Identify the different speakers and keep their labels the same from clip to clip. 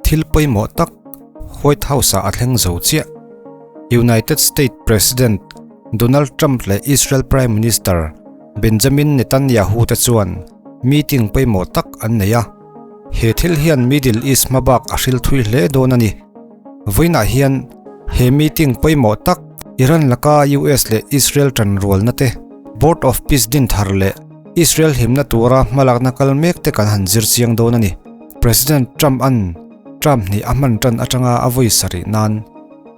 Speaker 1: Thil pawimawh tak White House-ah a thleng zo chiah. United States President Donald Trump leh Israel Prime Minister Benjamin Netanyahu te chuan meeting pawimawh tak an nei a. He thil hian Middle East hmabak a hril thui hle dawn a ni. Vawiinah hian he meeting pawimawh tak Iran laka US leh Israel tanrualna te, Board of Peace din thar leh Israel himna tura hmalakna kal mek te kan han zir chiang dawn a ni. President Trump-a'n term hnih a hman tan atanga a vawi sarih nan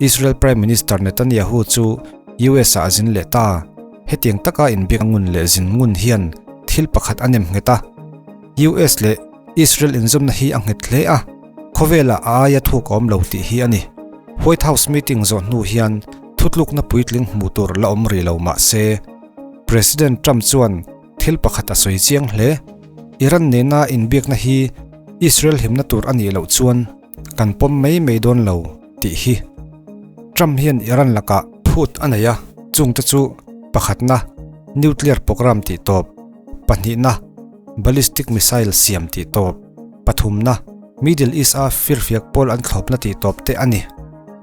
Speaker 1: Israel Prime Minister Netanyahu chu US-ah a zin leh ta. Hetiang taka inbiak ngun leh zin ngun hian thil pakhat a nem nghet a. US leh Israel inzawmna hi a nghet hle a, khawvelah a aia thuk a awm lo tih hi a ni. White House meeting zawh hnu hian thutlukna puitling hmuh tur la awm rih lo mah se, President Trump chuan thil pakhat a sawi chiang hle. Iran nena inbiakna hi Israel himna tur a nih loh chuan kan pawm mai mai dawn lo tih hi. Trump hian Iran lakah phut a nei a, chungte chu pakhatna nuclear program tih tawp, pahnihna ballistic missile siam tih tawp, pathumna Middle East-a firfiak pawl an thlawpna tih tawp te a ni.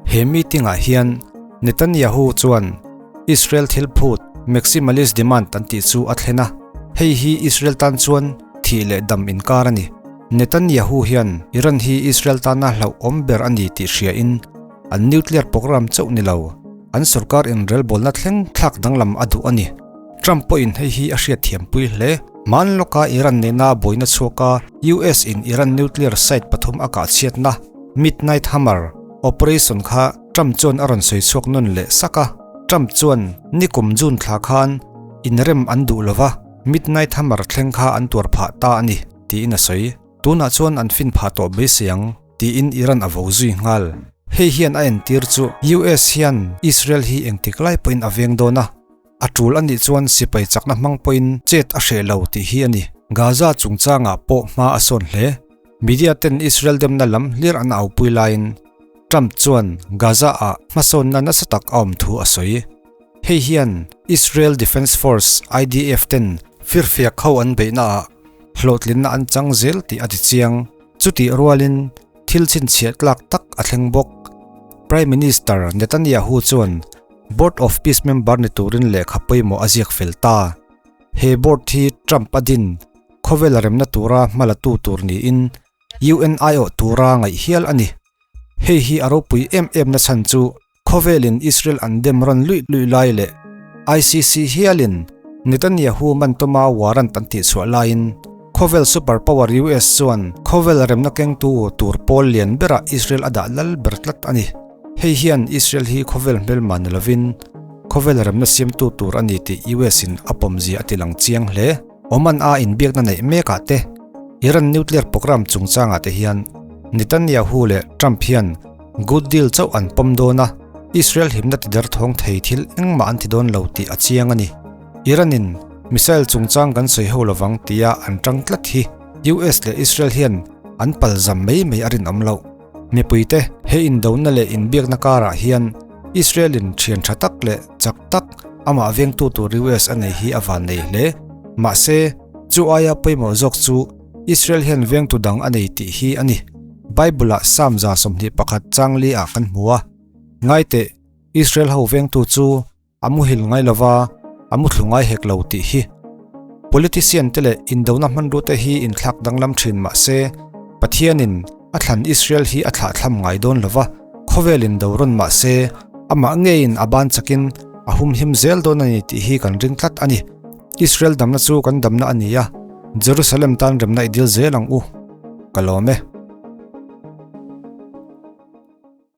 Speaker 1: He meeting-ah hian Netanyahu chuan Israel thil phut maximalist demand an tih chu a thlen a, hei hi Israel tan chuan thih leh dam inkar a ni. Netanyahu hian Iran hi Israel tana hlauhawm ber a ni tih hriain an nuclear program chauh ni lo, an sorkar inrelbawlna thleng thlak danglam a duh a ni. Trump pawhin hei hi a hriatthiampui hle. Hman lawka Iran nena buaina chhuaka US in Iran nuclear site pathum a kahchhiatna Midnight Hammer operation kha Trump chuan a rawn sawi chhuak nawn leh sak a. Trump chuan nikum June thla khan inrem an duh lova Midnight Hammer thleng kha an tuar phah ta a ni, tiin a sawi. Tunah chuan an fin phah tawh beisei ang, tiin Iran a vo zui nghal. Hei hian a entir chu US hian Israel hi engtik lai pawhin a veng dawn a, A tul a nih chuan sipai chakna hmang pawhin chet a hreh lo tih hi a ni. Gaza chungchangah pawh hma a sawn hle. Media ten Israel demna lam hlir an aupui laiin Trump chuan Gaza-ah hmasawnna nasa tak a awm thu a sawi. Hei hian Israel Defense Force, IDF, ten firfiak ho an beihnaah hlawhtlinna an chang zel tih a ti chiang. Chutih rualin thil chhinchhiah tlak tak a thleng bawk. Prime Minister Netanyahu chuan Board of Peace member ni turin lehkha pawimawh a ziak fel ta. He board hi Trump a din khawvel remna tura hmalatu tur niin UN aiawh tura ngaih hial a ni. Hei hi a ropui em em na chhan chu khawvelin Israel an dem rawn luih luih lai leh ICC hialin Netanyahu man tuma warrant an tihchhuah laiin khawvel super power US chuan khawvel remna kengtu tur pawl lian berah Israel a dah lal ber tlat a ni. Hei hian Israel hi khawvel hmelma ni lovin khawvel remna siamtu tur a ni tih US in a pawmzia a ti lang chiang hle. Oman a inbiakna neih mekah te, Iran nuclear program chungchangah te hian Netanyahu leh Trump hian good deal chauh an pawm dawn a, Israel himna ti derthawng thei thil engmah an ti dawn lo tih a chiang a ni. Iran in missile chungchang kan sawi ho lovang tia an tang tlat hi US leh Israel hian an palzam mai mai a rinawm loh. Mipuite he indona leh inbiakna karah hian Israel-in thian tha tak leh chak tak amah vengtu tur US a nei hi a van nei hle. Mahse, chu aia pawimawh zawk chu Israel hian vengtu dang a nei tih hi a ni. Bible-ah Psalm 21 chang li ah kan hmu a, Ngaiteh, Israel ho vengtu chu A muhil ngai lova, a muthlu ngai hek lo tih hi. Politician te leh indona hmanrua te hi inthlak danglam thin mah se, Pathianin a thlan Israel hi a thlahthlam ngai dawn lova, khawvel in do rawn mah se, amah ngeiin a ban chakin a humhim zel dawn a ni tih hi kan ring tlat a ni. Israel damna chu kan damna a ni a, Jerusalem tan remna i dil zel ang u. Ka lawm e.